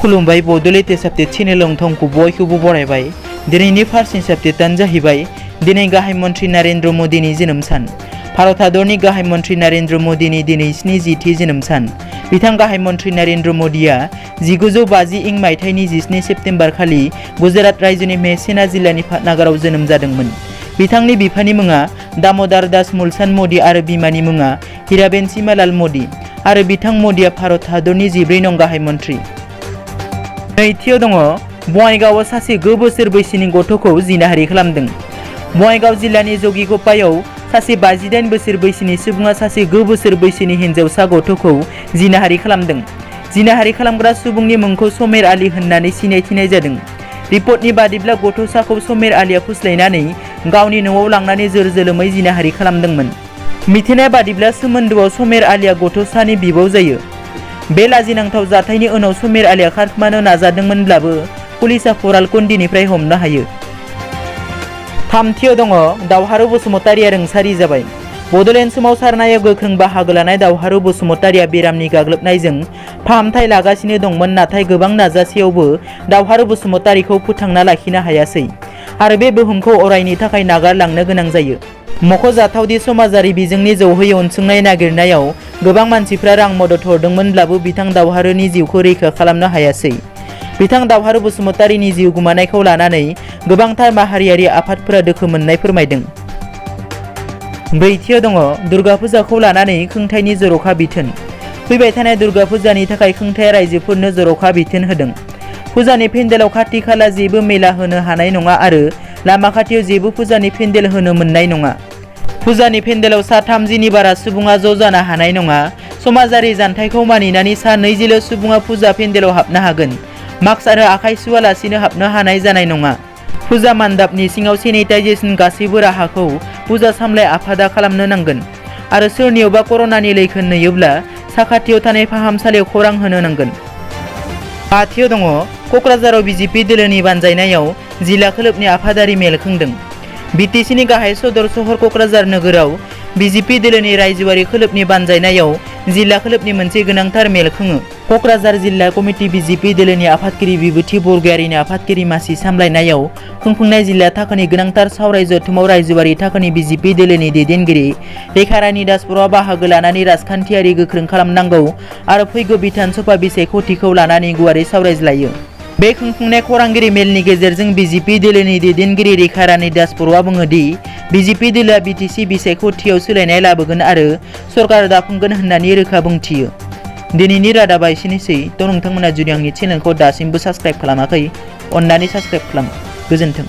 खुलुमबाय Bodoland update channel नोंथांखौ बयखौबो बरायबाय। दिनैनि फार्स्ट अपडेटआनो जाहैबाय दिनै गाहाय मन्त्री नरेन्द्र मोदीनि जोनोम सान। भारत हादरनि गाहाय मन्त्री नरेन्द्र मोदीनि दिनै 70थि जोनोम सान। बिथां गाहाय मन्त्री नरेन्द्र मोदीआ 1950 इं मायथाइनि 17 सेप्तेम्बर खालि गुजरात रायजोनि मेहसाना जिल्लानि पाटनागराव जोनोम जादोंमोन। बिथांनि बिफानि मुङा दामोदार दास मुलचंद मोदी आरो बिमानि मुङा हीराबेन सीमालाल मोदी आरो बिथां मोदीआ भारत हादरनि 14 नं गाहाय मन्त्री। नैथियाव दङ बङाइगावआव सासे 9 बोसोर बैसोनि गथ'खौ जिनाहारि खालामदों। बङाइगाव जिल्लानि जगिगपायाव सासे 58 बोसोर बैसोनि सुबुङा सासे 9 बोसोर बैसोनि हिन्जावसा गथ'खौ जिनाहारि खालामदों। जिनाहारि खालामग्रा सुबुंनि मुंखौ समेर आली होननानै सिनायथिनाय जादों। रिपर्टनि बादिब्ला गथ'साखौ समेर आलीआ फुस्लायनानै गावनि न'आव लांनानै जोर-जोलोमै जिनाहारि खालामदोंमोन। मिथिनाय बादिब्ला सोमोन्दोआव समेर आलीआ गथ'सानि बिबौ जायो। बे लाजिनांथाव जाथायनि उनाव समेर आलीआ खारखोमानो नाजादोंमोनब्लाबो पुलिसआ फरालकन्डीनिफ्राय हमनो हायो। थामथियाव दङ दावहारु बसुमतारीआ रुंसारि जाबाय। बड'लेण्ड सोमावसारनायाव गोख्रों बाहागो लानाय दावहारु बसुमतारीआ बेरामनि गाग्लोबनायजों फाहामथाय लागासिनो दंमोन, नाथाय गोबां नाजासेयावबो दावहारु बसुमतारीखौ फोथांना लाखिनो हायासै आरो बे बुहुमखौ अरायनि थाखाय नागारलांनो गोनां जायो। मख'जाथावदि समाजारि बिजोंनि जौहै अनसुंनाय नागिरनायाव गोबां मानसिफ्रा रां मदद हरदोंमोनब्लाबो बिथां दावहारुनि जिउखौ रैखा खालामनो हायासै। बिथां दावहारु बसुमतारीनि जिउ गोमानायखौ लानानै गोबांथार माहारियारि आफादफोरा दुखु मोननाय फोरमायदों। ब्रैथियाव दङ दुर्गा फुजाखौ लानानै खुंथायनि जर'खा बिथोन। फैबाय थानाय दुर्गा फुजानि थाखाय खुंथाया रायजोफोरनो जर'खा बिथोन होदों। फुजानि पेन्डेलाव खाथि खाला जेबो मेला होनो हानाय नङा आरो लामा खाथियाव जेबो फुजानि पेन्डेल होनो मोननाय नङा। फुजानि पेन्डेलाव सा 30नि बारा सुबुङा ज' जानो हानाय नङा। समाजारि जानथायखौ मानिनानै सा 20ल' सुबुङा फुजा पेन्डेलाव हाबनो हागोन। मास्क आरो आखाइ सुवालासिनो हाबनो हानाय जानाय नङा। फुजा मान्दाबनि सिङाव सेनिटाइजेसन गासैबो राहाखौ फुजा सामलाय आफादा खालामनो नांगोन आरो सोरनियावबा कर'नानि लैखोन नुयोब्ला साखाथियाव थानाय फाहामसालियाव खौरां होनो नांगोन। बाथियाव दङ क'क्राझाराव बिजेपि दोलोनि बानजायनायाव जिल्ला खोलोबनि आफादारि मेल खुंदों। बिटिसिनि गाहाय सदर सहर क'क्राझार नोगोराव बिजेपि दोलोनि रायजोआरि खोलोबनि बानजायनायाव जिल्ला खोलोबनि मोनसे गोनांथार मेल खुङो। क'क्राझार जिल्ला कमिटि बिजेपि दोलोनि आफादगिरि बिबुथि बरगयारिनि आफादगिरि मासि सामलायनायाव खुंफुंनाय जिल्ला थाखोनि गोनांथार सावराय जथुमाव रायजोआरि थाखोनि बिजेपि दोलोनि दैदेनगिरि रेखारानि दासबर'आ बाहागो लानानै राजखान्थियारि गोख्रों खालामनांगौ आरो फैगौ बिधान सभा बिसायख'थिखौ लानानै गुवारै सावरायज्लायो। बे खुंफुंनाय खौरांगिरि मेलनि गेजेरजों बिजेपि दोलोनि दैदेनगिरि रेखारानि दासबर'आ बुङो दि बिजेपि दोलोआ बिटिसि बिसायख'थियाव सोलायनाय लाबोगोन आरो सरकार दाफुंगोन होननानै रोखा बुंथियो। दिनैनि रादाबा एसेनोसै। नोंथांमोना जुदि आंनि चेनेलखौ दासिमबो साबस्क्राइब खालामाखै, अन्नानै साबस्क्राइब खालाम। गोजोन्थों।